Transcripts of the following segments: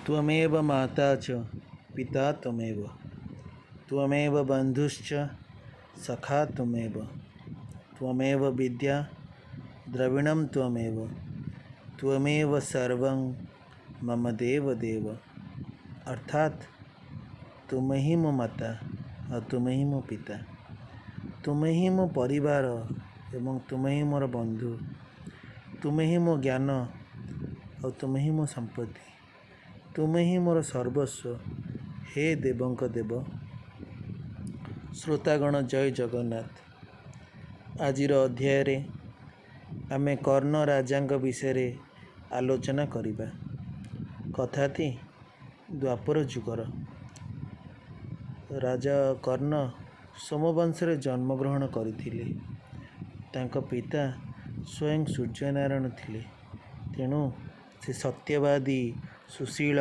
ତ୍ୱମେବ ମାତା ଚ ପିତା ତ୍ୱମେବ ତ୍ୱମେବ ବନ୍ଧୁଶ୍ଚ ସଖା ତ୍ୱମେବ ତ୍ୱମେବ ବିଦ୍ୟା ଦ୍ରବିଣମ୍ ତ୍ୱମେବ ତ୍ୱମେବ ସର୍ବଂ ମମ ଦେବ ଦେବ। ଅର୍ଥାତ୍ ତୁମେ ହିଁ ମୋ ମାତା ଆଉ ତୁମେ ହିଁ ମୋ ପିତା, ତୁମେ ହିଁ ମୋ ପରିବାର ଏବଂ ତୁମେ ହିଁ ମୋର ବନ୍ଧୁ, ତୁମେ ହିଁ ମୋ ଜ୍ଞାନ ଆଉ ତୁମେ ହିଁ ମୋ ସମ୍ପତ୍ତି, ତୁମେ ହିଁ ମୋର ସର୍ବସ୍ୱ, ହେ ଦେବଙ୍କ ଦେବ। ଶ୍ରୋତାଗଣ, ଜୟ ଜଗନ୍ନାଥ। ଆଜିର ଅଧ୍ୟାୟରେ ଆମେ କର୍ଣ୍ଣ ରାଜାଙ୍କ ବିଷୟରେ ଆଲୋଚନା କରିବା। କଥାଟି ଦ୍ୱାପର ଯୁଗର। ରାଜା କର୍ଣ୍ଣ ସୋମବଂଶରେ ଜନ୍ମଗ୍ରହଣ କରିଥିଲେ। ତାଙ୍କ ପିତା ସ୍ୱୟଂ ସୂର୍ଯ୍ୟନାରାୟଣ ଥିଲେ। ତେଣୁ ସେ ସତ୍ୟବାଦୀ, ସୁଶୀଳ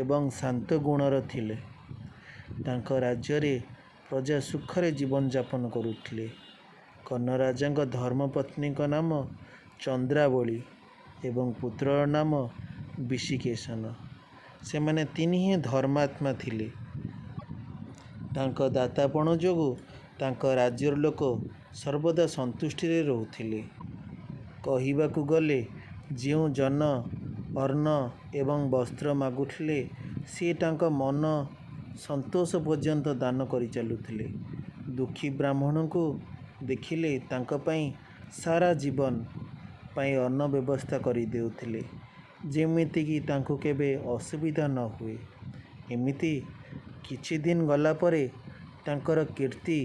ଏବଂ ଶାନ୍ତ ଗୁଣର ଥିଲେ। ତାଙ୍କ ରାଜ୍ୟରେ ପ୍ରଜା ସୁଖରେ ଜୀବନଯାପନ କରୁଥିଲେ। କର୍ଣ୍ଣ ରାଜାଙ୍କ ଧର୍ମପତ୍ନୀଙ୍କ ନାମ ଚନ୍ଦ୍ରାବଳୀ ଏବଂ ପୁତ୍ରର ନାମ ବିଶିକେଶନ। ସେମାନେ ତିନିହେଁ ଧର୍ମାତ୍ମା ଥିଲେ। ତାଙ୍କ ଦାତାପଣ ଯୋଗୁଁ ତାଙ୍କ ରାଜ୍ୟର ଲୋକ ସର୍ବଦା ସନ୍ତୁଷ୍ଟିରେ ରହୁଥିଲେ। କହିବାକୁ ଗଲେ ଯେଉଁ ଜନ ଅନ୍ନ ଏବଂ ବସ୍ତ୍ର ମାଗୁଥିଲେ, ସିଏ ତାଙ୍କ ମନ ସନ୍ତୋଷ ପର୍ଯ୍ୟନ୍ତ ଦାନ କରିଚାଲୁଥିଲେ। ଦୁଃଖୀ ବ୍ରାହ୍ମଣଙ୍କୁ ଦେଖିଲେ ତାଙ୍କ ପାଇଁ ସାରା ଜୀବନ ପାଇଁ ଅନ୍ନ ବ୍ୟବସ୍ଥା କରିଦେଉଥିଲେ, ଯେମିତିକି ତାଙ୍କୁ କେବେ ଅସୁବିଧା ନ ହୁଏ। ଏମିତି କିଛି ଦିନ ଗଲା ପରେ ତାଙ୍କର କୀର୍ତ୍ତି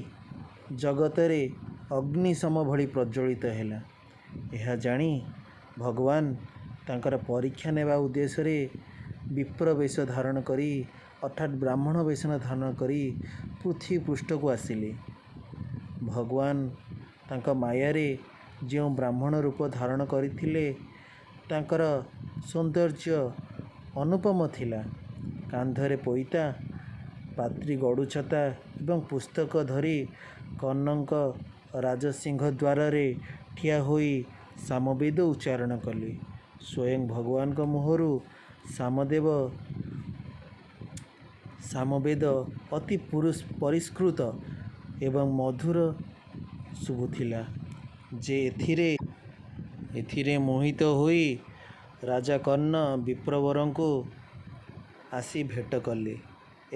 ଜଗତରେ ଅଗ୍ନିସମ ଭଳି ପ୍ରଜ୍ୱଳିତ ହେଲା। ଏହା ଜାଣି ଭଗବାନ ତାଙ୍କର ପରୀକ୍ଷା ନେବା ଉଦ୍ଦେଶ୍ୟରେ ବିପ୍ର ବେଶ ଧାରଣ କରି, ଅର୍ଥାତ୍ ବ୍ରାହ୍ମଣ ବେଶ ଧାରଣ କରି ପୃଥିବୀ ପୃଷ୍ଠକୁ ଆସିଲେ। ଭଗବାନ ତାଙ୍କ ମାୟାରେ ଯେଉଁ ବ୍ରାହ୍ମଣ ରୂପ ଧାରଣ କରିଥିଲେ, ତାଙ୍କର ସୌନ୍ଦର୍ଯ୍ୟ ଅନୁପମ ଥିଲା। କାନ୍ଧରେ ପଇତା, ପାତ୍ରୀ, ଗଡ଼ୁଛତା ଏବଂ ପୁସ୍ତକ ଧରି କର୍ଣ୍ଣଙ୍କ ରାଜସିଂହ ଦ୍ୱାରରେ ଠିଆ ହୋଇ ସାମବେଦ ଉଚ୍ଚାରଣ କଲେ। ସ୍ୱୟଂ ଭଗବାନଙ୍କ ମୁହଁରୁ ସାମବେଦ ଅତି ପରିଷ୍କୃତ ଏବଂ ମଧୁର ଶୁଭୁଥିଲା ଯେ ଏଥିରେ ମୋହିତ ହୋଇ ରାଜା କର୍ଣ୍ଣ ବିପ୍ରବରଙ୍କୁ ଆସି ଭେଟ କଲେ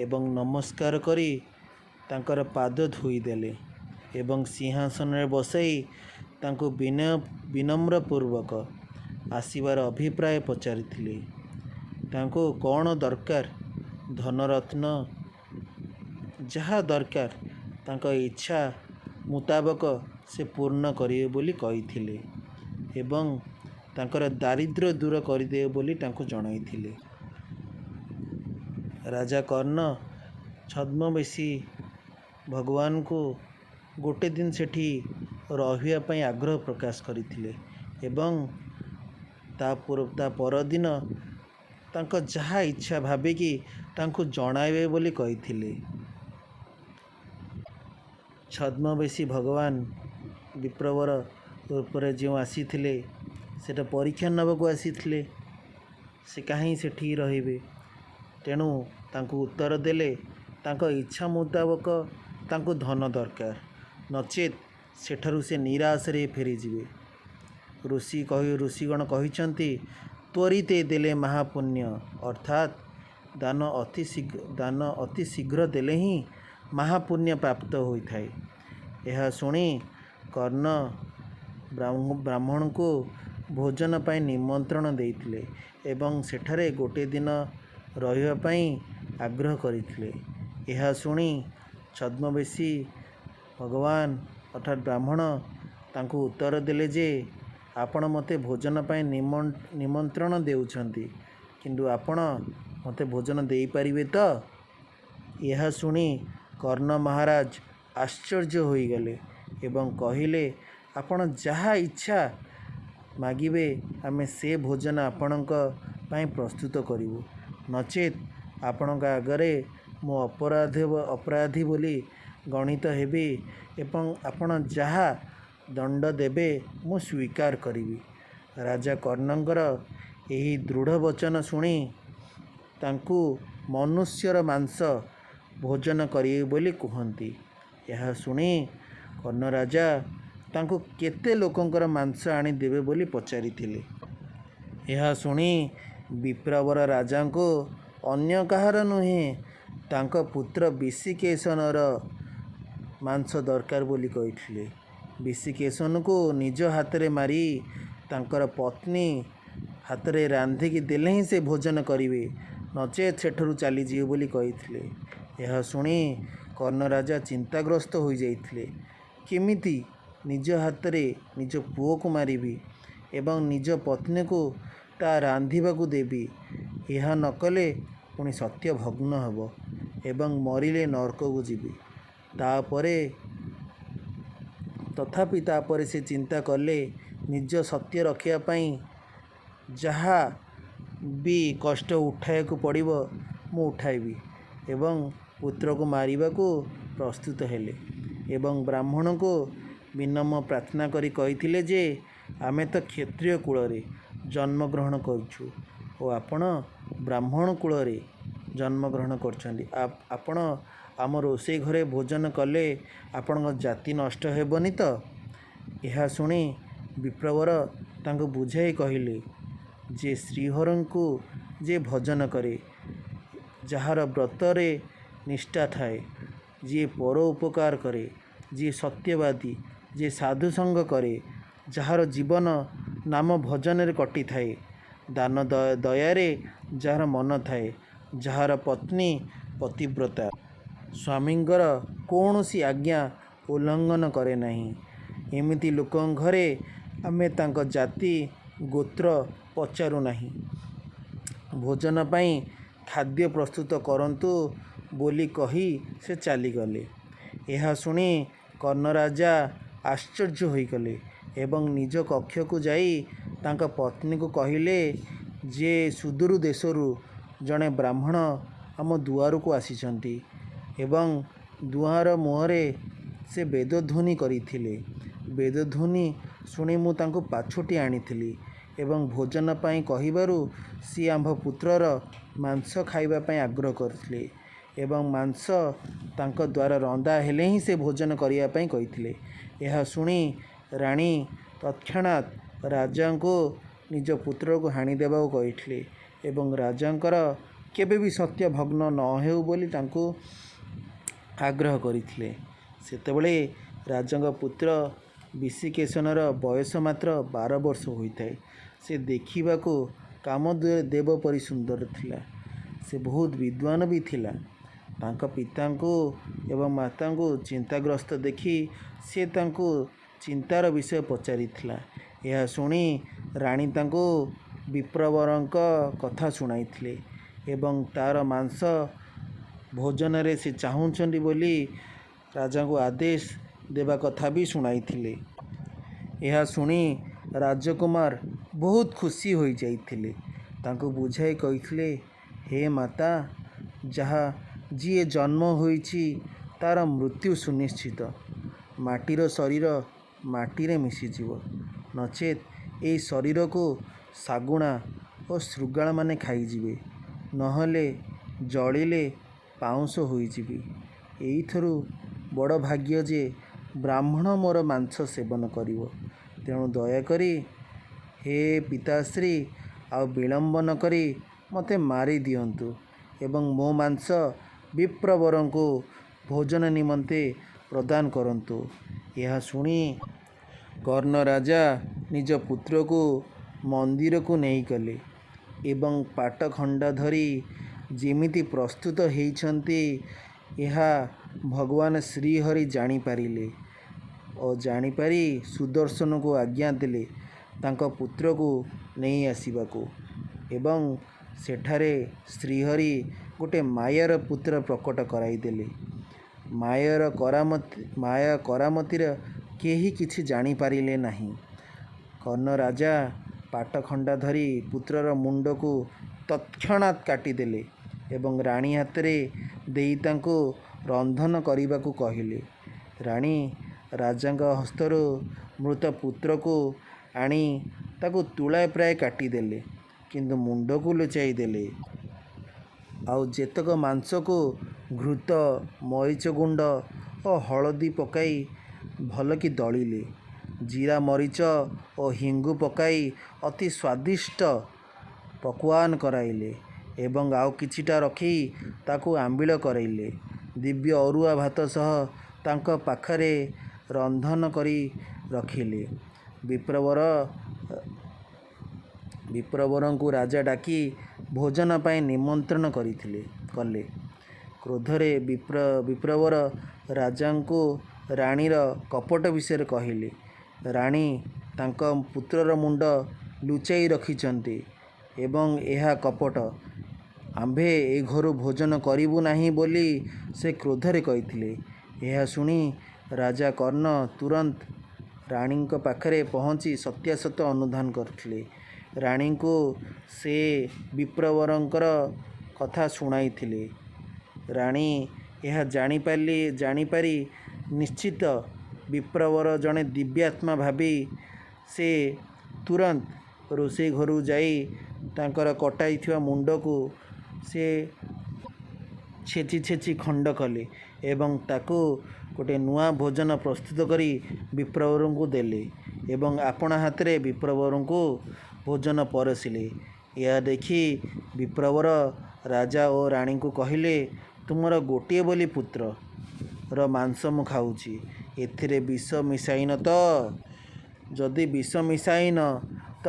ଏବଂ ନମସ୍କାର କରି ତାଙ୍କର ପାଦ ଧୋଇଦେଲେ ଏବଂ ସିଂହାସନରେ ବସାଇ ତାଙ୍କୁ ବିନୟ ବିନମ୍ର ପୂର୍ବକ ଆସିବାର ଅଭିପ୍ରାୟ ପଚାରିଥିଲେ। ତାଙ୍କୁ କ'ଣ ଦରକାର, ଧନରତ୍ନ ଯାହା ଦରକାର ତାଙ୍କ ଇଚ୍ଛା ମୁତାବକ ସେ ପୂର୍ଣ୍ଣ କରିବେ ବୋଲି କହିଥିଲେ ଏବଂ ତାଙ୍କର ଦାରିଦ୍ର୍ୟ ଦୂର କରିଦେବେ ବୋଲି ତାଙ୍କୁ ଜଣାଇଥିଲେ। ରାଜା କର୍ଣ୍ଣ ଛଦ୍ମବେଶୀ ଭଗବାନଙ୍କୁ ଗୋଟେ ଦିନ ସେଠି ରହିବା ପାଇଁ ଆଗ୍ରହ ପ୍ରକାଶ କରିଥିଲେ ଏବଂ ତା ପରଦିନ ତାଙ୍କ ଯାହା ଇଚ୍ଛା ଭାବିକି ତାଙ୍କୁ ଜଣାଇବେ ବୋଲି କହିଥିଲେ। ଛଦ୍ମବେଶୀ ଭଗବାନ ବିପ୍ରବର ରୂପରେ ଯେଉଁ ଆସିଥିଲେ, ସେଟା ପରୀକ୍ଷା ନେବାକୁ ଆସିଥିଲେ। ସେ କାହିଁ ସେଠି ରହିବେ? ତେଣୁ ତାଙ୍କୁ ଉତ୍ତର ଦେଲେ, ତାଙ୍କ ଇଚ୍ଛା ମୁତାବକ ତାଙ୍କୁ ଧନ ଦରକାର, ନଚେତ୍ ସେଠାରୁ ସେ ନିରାଶରେ ଫେରିଯିବେ। ଋଷିଗଣ କହିଛନ୍ତି, ତ୍ୱରିତେ ଦେଲେ ମହାପୁଣ୍ୟ, ଅର୍ଥାତ୍ ଦାନ ଅତି ଶୀଘ୍ର ଦେଲେ ହିଁ ମହାପୁଣ୍ୟ ପ୍ରାପ୍ତ ହୋଇଥାଏ। ଏହା ଶୁଣି କର୍ଣ୍ଣ ବ୍ରାହ୍ମଣଙ୍କୁ ଭୋଜନ ପାଇଁ ନିମନ୍ତ୍ରଣ ଦେଇଥିଲେ ଏବଂ ସେଠାରେ ଗୋଟେ ଦିନ ରହିବା ପାଇଁ ଆଗ୍ରହ କରିଥିଲେ। ଏହା ଶୁଣି ଛଦ୍ମବେଶୀ ଭଗବାନ ଅର୍ଥାତ୍ ବ୍ରାହ୍ମଣ ତାଙ୍କୁ ଉତ୍ତର ଦେଲେ ଯେ ଆପଣ ମୋତେ ଭୋଜନ ପାଇଁ ନିମନ୍ତ୍ରଣ ଦେଉଛନ୍ତି, କିନ୍ତୁ ଆପଣ ମୋତେ ଭୋଜନ ଦେଇପାରିବେ ତ? ଏହା ଶୁଣି କର୍ଣ୍ଣ ମହାରାଜ ଆଶ୍ଚର୍ଯ୍ୟ ହୋଇଗଲେ ଏବଂ କହିଲେ, ଆପଣ ଯାହା ଇଚ୍ଛା ମାଗିବେ ଆମେ ସେ ଭୋଜନ ଆପଣଙ୍କ ପାଇଁ ପ୍ରସ୍ତୁତ କରିବୁ, ନଚେତ୍ ଆପଣଙ୍କ ଆଗରେ ମୁଁ ଅପରାଧୀ ବୋଲି ଗଣିତ ହେବି ଏବଂ ଆପଣ ଯାହା ଦଣ୍ଡ ଦେବେ ମୁଁ ସ୍ୱୀକାର କରିବି। ରାଜା କର୍ଣ୍ଣଙ୍କର ଏହି ଦୃଢ଼ ବଚନ ଶୁଣି ତାଙ୍କୁ ମନୁଷ୍ୟର ମାଂସ ଭୋଜନ କରିବେ ବୋଲି କୁହନ୍ତି। ଏହା ଶୁଣି କର୍ଣ୍ଣରାଜା ତାଙ୍କୁ କେତେ ଲୋକଙ୍କର ମାଂସ ଆଣି ଦେବେ ବୋଲି ପଚାରିଥିଲେ। ଏହା ଶୁଣି ବିପ୍ରବର ରାଜାଙ୍କୁ ଅନ୍ୟ କାହାର ନୁହେଁ, ତାଙ୍କ ପୁତ୍ର ବିଶିକେଶନର ମାଂସ ଦରକାର ବୋଲି କହିଥିଲେ। ବିଶିକେଶନକୁ ନିଜ ହାତରେ ମାରି ତାଙ୍କର ପତ୍ନୀ ହାତରେ ରାନ୍ଧିକି ଦେଲେ ହିଁ ସେ ଭୋଜନ କରିବେ, ନଚେତ୍ ସେଠାରୁ ଚାଲିଯିବେ ବୋଲି କହିଥିଲେ। ଏହା ଶୁଣି କର୍ଣ୍ଣରାଜା ଚିନ୍ତାଗ୍ରସ୍ତ ହୋଇଯାଇଥିଲେ। କେମିତି ନିଜ ହାତରେ ନିଜ ପୁଅକୁ ମାରିବି ଏବଂ ନିଜ ପତ୍ନୀକୁ ତା ରାନ୍ଧିବାକୁ ଦେବି? ଏହା ନ କଲେ ପୁଣି ସତ୍ୟ ଭଗ୍ନ ହେବ ଏବଂ ମରିଲେ ନରକକୁ ଯିବି। ତାପରେ ତଥାପି ତାପରେ ସେ ଚିନ୍ତା କଲେ, ନିଜ ସତ୍ୟ ରଖିବା ପାଇଁ ଯାହା ବି କଷ୍ଟ ଉଠାଇବାକୁ ପଡ଼ିବ ମୁଁ ଉଠାଇବି, ଏବଂ ପୁତ୍ରକୁ ମାରିବାକୁ ପ୍ରସ୍ତୁତ ହେଲେ ଏବଂ ବ୍ରାହ୍ମଣଙ୍କୁ ବିନମ୍ର ପ୍ରାର୍ଥନା କରି କହିଥିଲେ ଯେ ଆମେ ତ କ୍ଷତ୍ରିୟ କୂଳରେ ଜନ୍ମଗ୍ରହଣ କରିଛୁ ଓ ଆପଣ ବ୍ରାହ୍ମଣ କୂଳରେ ଜନ୍ମଗ୍ରହଣ କରିଛନ୍ତି। ଆପଣ ଆମ ରୋଷେଇ ଘରେ ଭୋଜନ କଲେ ଆପଣଙ୍କ ଜାତି ନଷ୍ଟ ହେବନି ତ? ଏହା ଶୁଣି ବିପ୍ରବର ତାଙ୍କୁ ବୁଝାଇ କହିଲେ ଯେ ଶ୍ରୀହରିଙ୍କୁ ଯେ ଭଜନ କରେ, ଯାହାର ବ୍ରତରେ ନିଷ୍ଠା ଥାଏ, ଯିଏ ପର ଉପକାର କରେ, ଯିଏ ସତ୍ୟବାଦୀ, ଯିଏ ସାଧୁସଙ୍ଗ କରେ, ଯାହାର ଜୀବନ ନାମ ଭଜନରେ କଟିଥାଏ, ଦାନ ଦୟାରେ ଯାହାର ମନ ଥାଏ, ଯାହାର ପତ୍ନୀ ପତିବ୍ରତା, ସ୍ୱାମୀଙ୍କର କୌଣସି ଆଜ୍ଞା ଉଲ୍ଲଙ୍ଘନ କରେ ନାହିଁ, ଏମିତି ଲୋକଙ୍କ ଘରେ ଆମେ ତାଙ୍କ ଜାତି ଗୋତ୍ର ପଚାରୁନାହିଁ। ଭୋଜନ ପାଇଁ ଖାଦ୍ୟ ପ୍ରସ୍ତୁତ କରନ୍ତୁ ବୋଲି କହି ସେ ଚାଲିଗଲେ। ଏହା ଶୁଣି କର୍ଣ୍ଣରାଜା ଆଶ୍ଚର୍ଯ୍ୟ ହୋଇଗଲେ ଏବଂ ନିଜ କକ୍ଷକୁ ଯାଇ ତାଙ୍କ ପତ୍ନୀକୁ କହିଲେ ଯେ ସୁଦୂର ଦେଶରୁ ଜଣେ ବ୍ରାହ୍ମଣ ଆମ ଦୁଆରକୁ ଆସିଛନ୍ତି ଏବଂ ଦୁଆର ମୁହଁରେ ସେ ବେଦଧ୍ୱନି କରିଥିଲେ। ବେଦଧ୍ୱନି ଶୁଣି ମୁଁ ତାଙ୍କୁ ପାଛୋଟି ଆଣିଥିଲି ଏବଂ ଭୋଜନ ପାଇଁ କହିବାରୁ ସିଏ ଆମ୍ଭ ପୁତ୍ରର ମାଂସ ଖାଇବା ପାଇଁ ଆଗ୍ରହ କରିଥିଲେ ଏବଂ ମାଂସ ତାଙ୍କ ଦ୍ୱାରା ରନ୍ଧା ହେଲେ ହିଁ ସେ ଭୋଜନ କରିବା ପାଇଁ କହିଥିଲେ। ଏହା ଶୁଣି ରାଣୀ ତତ୍କ୍ଷଣାତ୍ ରାଜାଙ୍କୁ ନିଜ ପୁତ୍ରକୁ ହାଣିଦେବାକୁ କହିଥିଲେ ଏବଂ ରାଜାଙ୍କର କେବେ ବି ସତ୍ୟ ଭଗ୍ନ ନ ହେଉ ବୋଲି ତାଙ୍କୁ ଆଗ୍ରହ କରିଥିଲେ। ସେତେବେଳେ ରାଜାଙ୍କ ପୁତ୍ର ବିଶିକେଶନର ବୟସ ମାତ୍ର 12 ବର୍ଷ ହୋଇଥାଏ। ସେ ଦେଖିବାକୁ କାମଦେବ ପରି ସୁନ୍ଦର ଥିଲା। ସେ ବହୁତ ବିଦ୍ୱାନ ବି ଥିଲା। ତାଙ୍କ ପିତାଙ୍କୁ ଏବଂ ମାତାଙ୍କୁ ଚିନ୍ତାଗ୍ରସ୍ତ ଦେଖି ସେ ତାଙ୍କୁ ଚିନ୍ତାର ବିଷୟ ପଚାରିଥିଲା। ଏହା ଶୁଣି ରାଣୀ ତାଙ୍କୁ ବିପ୍ରବରଙ୍କ କଥା ଶୁଣାଇଥିଲେ ଏବଂ ତାର ମାଂସ ଭୋଜନରେ ସେ ଚାହୁଁଛନ୍ତି ବୋଲି ରାଜାଙ୍କୁ ଆଦେଶ ଦେବା କଥା ବି ଶୁଣାଇଥିଲେ। ଏହା ଶୁଣି ରାଜକୁମାର ବହୁତ ଖୁସି ହୋଇଯାଇଥିଲେ। ତାଙ୍କୁ ବୁଝାଇ କହିଥିଲେ, ହେ ମାତା, ଯାହା ଯିଏ ଜନ୍ମ ହୋଇଛି ତାର ମୃତ୍ୟୁ ସୁନିଶ୍ଚିତ। ମାଟିର ଶରୀର ମାଟିରେ ମିଶିଯିବ, ନଚେତ୍ ଏହି ଶରୀରକୁ ଶାଗୁଣା ଓ ଶୃଗାଳମାନେ ଖାଇଯିବେ, ନହେଲେ ଜଳିଲେ ପାଉଁଶ ହୋଇଯିବି। ଏଇଥିରୁ ବଡ଼ ଭାଗ୍ୟ ଯେ ବ୍ରାହ୍ମଣ ମୋର ମାଂସ ସେବନ କରିବ। ତେଣୁ ଦୟାକରି ହେ ପିତାଶ୍ରୀ, ଆଉ ବିଳମ୍ବ ନ କରି ମୋତେ ମାରିଦିଅନ୍ତୁ ଏବଂ ମୋ ମାଂସ ବିପ୍ରବରଙ୍କୁ ଭୋଜନ ନିମନ୍ତେ ପ୍ରଦାନ କରନ୍ତୁ। ଏହା ଶୁଣି କର୍ଣ୍ଣରାଜା ନିଜ ପୁତ୍ରକୁ ମନ୍ଦିରକୁ ନେଇଗଲେ ଏବଂ ପାଟଖଣ୍ଡା ଧରି ଯେମିତି ପ୍ରସ୍ତୁତ ହେଇଛନ୍ତି, ଏହା ଭଗବାନ ଶ୍ରୀହରି ଜାଣିପାରିଲେ ଓ ଜାଣିପାରି ସୁଦର୍ଶନକୁ ଆଜ୍ଞା ଦେଲେ ତାଙ୍କ ପୁତ୍ରକୁ ନେଇ ଆସିବାକୁ ଏବଂ ସେଠାରେ ଶ୍ରୀହରି ଗୋଟେ ମାୟାର ପୁତ୍ର ପ୍ରକଟ କରାଇଦେଲେ। ମାୟାର କରାମତି ମାୟା କରାମତିର କେହି କିଛି ଜାଣିପାରିଲେ ନାହିଁ। କର୍ଣ୍ଣରାଜା ପାଟଖଣ୍ଡା ଧରି ପୁତ୍ରର ମୁଣ୍ଡକୁ ତତ୍କ୍ଷଣାତ୍ କାଟିଦେଲେ ଏବଂ ରାଣୀ ହାତରେ ଦେଇ ତାଙ୍କୁ ରନ୍ଧନ କରିବାକୁ କହିଲେ। ରାଣୀ ରାଜାଙ୍କ ହସ୍ତରୁ ମୃତ ପୁତ୍ରକୁ ଆଣି ତାକୁ ତୁଳାଏ ପ୍ରାୟ କାଟିଦେଲେ, କିନ୍ତୁ ମୁଣ୍ଡକୁ ଲୁଚାଇ ଦେଲେ। ଆଉ ଯେତକ ମାଂସକୁ ଘୃତ, ମରିଚ ଗୁଣ୍ଡ ଓ ହଳଦୀ ପକାଇ ଭଲକି ଦଳିଲେ। ଜିରା, ମରିଚ ଓ ହିଙ୍ଗୁ ପକାଇ ଅତି ସ୍ୱାଦିଷ୍ଟ ପକ୍ୱାନ କରାଇଲେ ଏବଂ ଆଉ କିଛିଟା ରଖି ତାକୁ ଆମ୍ବିଳ କରାଇଲେ। ଦିବ୍ୟ ଅରୁଆ ଭାତ ସହ ତାଙ୍କ ପାଖରେ ରନ୍ଧନ କରି ରଖିଲେ। ବିପ୍ରବରଙ୍କୁ ରାଜା ଡାକି ଭୋଜନ ପାଇଁ ନିମନ୍ତ୍ରଣ କଲେ। କ୍ରୋଧରେ ବିପ୍ରବର ରାଜାଙ୍କୁ ରାଣୀର କପଟ ବିଷୟରେ କହିଲେ। ରାଣୀ ତାଙ୍କ ପୁତ୍ରର ମୁଣ୍ଡ ଲୁଚାଇ ରଖିଛନ୍ତି ଏବଂ ଏହା କପଟ। ଆମ୍ଭେ ଏ ଘରୁ ଭୋଜନ କରିବୁ ନାହିଁ ବୋଲି ସେ କ୍ରୋଧରେ କହିଥିଲେ। ଏହା ଶୁଣି ରାଜା କର୍ଣ୍ଣ ତୁରନ୍ତ ରାଣୀଙ୍କ ପାଖରେ ପହଞ୍ଚି ସତ୍ୟାସତ୍ୟ ଅନୁଧ୍ୟାନ କରିଥିଲେ। ରାଣୀଙ୍କୁ ସେ ବିପ୍ରବରଙ୍କର କଥା ଶୁଣାଇଥିଲେ। ରାଣୀ ଏହା ଜାଣିପାରି ନିଶ୍ଚିତ ବିପ୍ରବର ଜଣେ ଦିବ୍ୟାତ୍ମା ଭାବି ସେ ତୁରନ୍ତ ରୋଷେଇ ଘରକୁ ଯାଇ ତାଙ୍କର କଟାଇଥିବା ମୁଣ୍ଡକୁ ସେ ଛେଚି ଛେଚି ଖଣ୍ଡ କଲେ ଏବଂ ତାକୁ ଗୋଟେ ନୂଆ ଭୋଜନ ପ୍ରସ୍ତୁତ କରି ବିପ୍ରବରଙ୍କୁ ଦେଲେ ଏବଂ ଆପଣା ହାତରେ ବିପ୍ରବରଙ୍କୁ ଭୋଜନ ପରସିଲେ। ଏହା ଦେଖି ବିପ୍ରବର ରାଜା ଓ ରାଣୀଙ୍କୁ କହିଲେ, ତୁମର ଗୋଟିଏ ବୋଲି ପୁତ୍ରର ମାଂସ ମୁଁ ଖାଉଛି, ଏଥିରେ ବିଷ ମିଶାଇନ ତ? ଯଦି ବିଷ ମିଶାଇନ ତ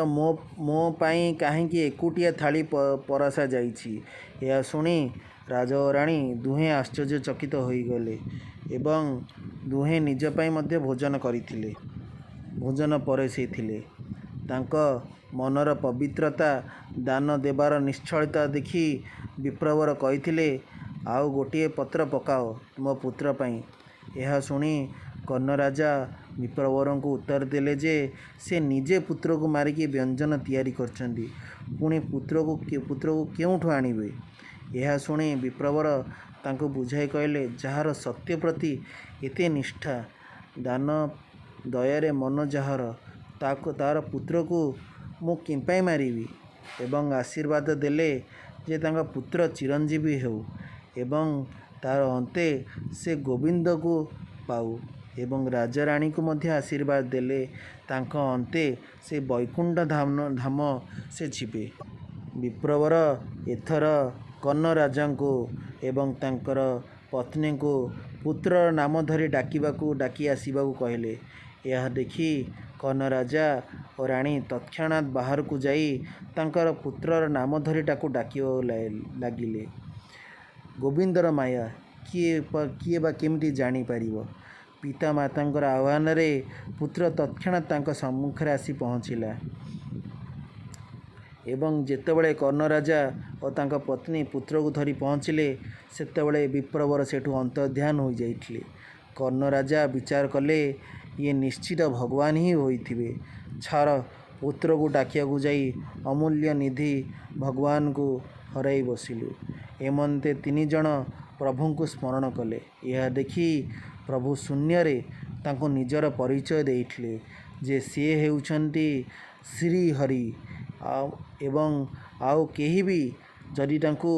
ମୋ ପାଇଁ କାହିଁକି ଏକୁଟିଆ ଥାଳି ପରସା ଯାଇଛି? ଏହା ଶୁଣି ରାଜା ଓ ରାଣୀ ଦୁହେଁ ଆଶ୍ଚର୍ଯ୍ୟଚକିତ ହୋଇଗଲେ ଏବଂ ଦୁହେଁ ନିଜ ପାଇଁ ମଧ୍ୟ ଭୋଜନ କରିଥିଲେ, ଭୋଜନ ପରସିଥିଲେ। ତାଙ୍କ ମନର ପବିତ୍ରତା, ଦାନ ଦେବାର ନିଶ୍ଚଳତା ଦେଖି ବିପ୍ରବର କହିଥିଲେ, ଆଉ ଗୋଟିଏ ପତ୍ର ପକାଅ ମୋ ପୁତ୍ର ପାଇଁ। ଏହା ଶୁଣି କର୍ଣ୍ଣରାଜା ବିପ୍ରବରଙ୍କୁ ଉତ୍ତର ଦେଲେ ଯେ ସେ ନିଜେ ପୁତ୍ରକୁ ମାରିକି ବ୍ୟଞ୍ଜନ ତିଆରି କରିଛନ୍ତି, ପୁଣି ପୁତ୍ରକୁ କେଉଁଠୁ ଆଣିବେ? ଏହା ଶୁଣି ବିପ୍ରବର ତାଙ୍କୁ ବୁଝାଇ କହିଲେ, ଯାହାର ସତ୍ୟ ପ୍ରତି ଏତେ ନିଷ୍ଠା, ଦାନ ଦୟାରେ ମନ ଯାହାର, ତାର ପୁତ୍ରକୁ ମୁଁ କିମ୍ପାଇଁ ମାରିବି? ଏବଂ ଆଶୀର୍ବାଦ ଦେଲେ ଯେ ତାଙ୍କ ପୁତ୍ର ଚିରଞ୍ଜୀବୀ ହେଉ ଏବଂ ତାର ଅନ୍ତେ ସେ ଗୋବିନ୍ଦକୁ ପାଉ ଏବଂ ରାଜାରାଣୀଙ୍କୁ ମଧ୍ୟ ଆଶୀର୍ବାଦ ଦେଲେ ତାଙ୍କ ଅନ୍ତେ ସେ ବୈକୁଣ୍ଠ ଧାମ ସେ ଯିବେ। ବିପ୍ରବର ଏଥର କର୍ଣ୍ଣରାଜାଙ୍କୁ ଏବଂ ତାଙ୍କର ପତ୍ନୀଙ୍କୁ ପୁତ୍ରର ନାମ ଧରି ଡାକି ଆସିବାକୁ କହିଲେ। ଏହା ଦେଖି କର୍ଣ୍ଣରାଜା ଓ ରାଣୀ ତତ୍କ୍ଷଣାତ୍ ବାହାରକୁ ଯାଇ ତାଙ୍କର ପୁତ୍ରର ନାମ ଧରି ତାକୁ ଡାକିବାକୁ ଲାଗିଲେ। ଗୋବିନ୍ଦର ମାୟା କିଏ ବା କେମିତି ଜାଣିପାରିବ? ପିତାମାତାଙ୍କର ଆହ୍ୱାନରେ ପୁତ୍ର ତତ୍କ୍ଷଣାତ୍ ତାଙ୍କ ସମ୍ମୁଖରେ ଆସି ପହଞ୍ଚିଲା ଏବଂ ଯେତେବେଳେ କର୍ଣ୍ଣରାଜା ଓ ତାଙ୍କ ପତ୍ନୀ ପୁତ୍ରକୁ ଧରି ପହଞ୍ଚିଲେ, ସେତେବେଳେ ବିପ୍ରବର ସେଠୁ ଅନ୍ତର୍ଧ୍ୟାନ ହୋଇଯାଇଥିଲେ। କର୍ଣ୍ଣରାଜା ବିଚାର କଲେ, ଇଏ ନିଶ୍ଚିତ ଭଗବାନ ହିଁ ହୋଇଥିବେ। ଛାର, ପୁତ୍ରକୁ ଡାକିବାକୁ ଯାଇ ଅମୂଲ୍ୟ ନିଧି ଭଗବାନଙ୍କୁ ହରାଇ ବସିଲୁ। ଏମନ୍ତେ ତିନି ଜଣ ପ୍ରଭୁଙ୍କୁ ସ୍ମରଣ କଲେ। ଏହା ଦେଖି ପ୍ରଭୁ ଶୂନ୍ୟରେ ତାଙ୍କୁ ନିଜର ପରିଚୟ ଦେଇଥିଲେ ଯେ ସିଏ ହେଉଛନ୍ତି ଶ୍ରୀହରି ଏବଂ ଆଉ କେହି ବି ଯଦି ତାଙ୍କୁ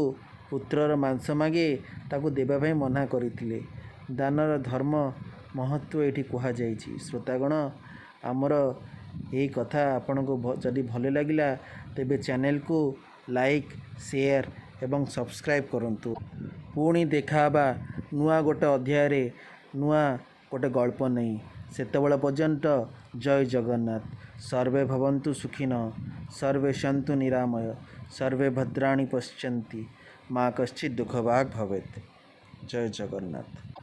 ପୁତ୍ରର ମାଂସ ମାଗେ ତାକୁ ଦେବା ପାଇଁ ମନା କରିଥିଲେ। ଦାନର ଧର୍ମ ମହତ୍ଵ ଏଠି କୁହାଯାଇଛି। ଶ୍ରୋତାଗଣ, ଆମର ଏହି କଥା ଆପଣଙ୍କୁ ଯଦି ଭଲ ଲାଗିଲା ତେବେ ଚ୍ୟାନେଲକୁ ଲାଇକ୍, ସେୟାର ଏବଂ ସବସ୍କ୍ରାଇବ୍ କରନ୍ତୁ। ପୁଣି ଦେଖାହେବା ନୂଆ ଗୋଟେ ଅଧ୍ୟାୟରେ ନୂଆ ଗୋଟେ ଗଳ୍ପ ନେଇ। ସେତେବେଳେ ପର୍ଯ୍ୟନ୍ତ ଜୟ ଜଗନ୍ନାଥ। ସର୍ବେ ଭବନ୍ତୁ ସୁଖିନଃ, ସର୍ବେ ସନ୍ତୁ ନିରାମୟ, ସର୍ବେ ଭଦ୍ରାଣୀ ପଶ୍ୟନ୍ତି, ମା କଶ୍ଚିତ୍ ଦୁଃଖଭାଗ୍ ଭବେତ୍। ଜୟ ଜଗନ୍ନାଥ।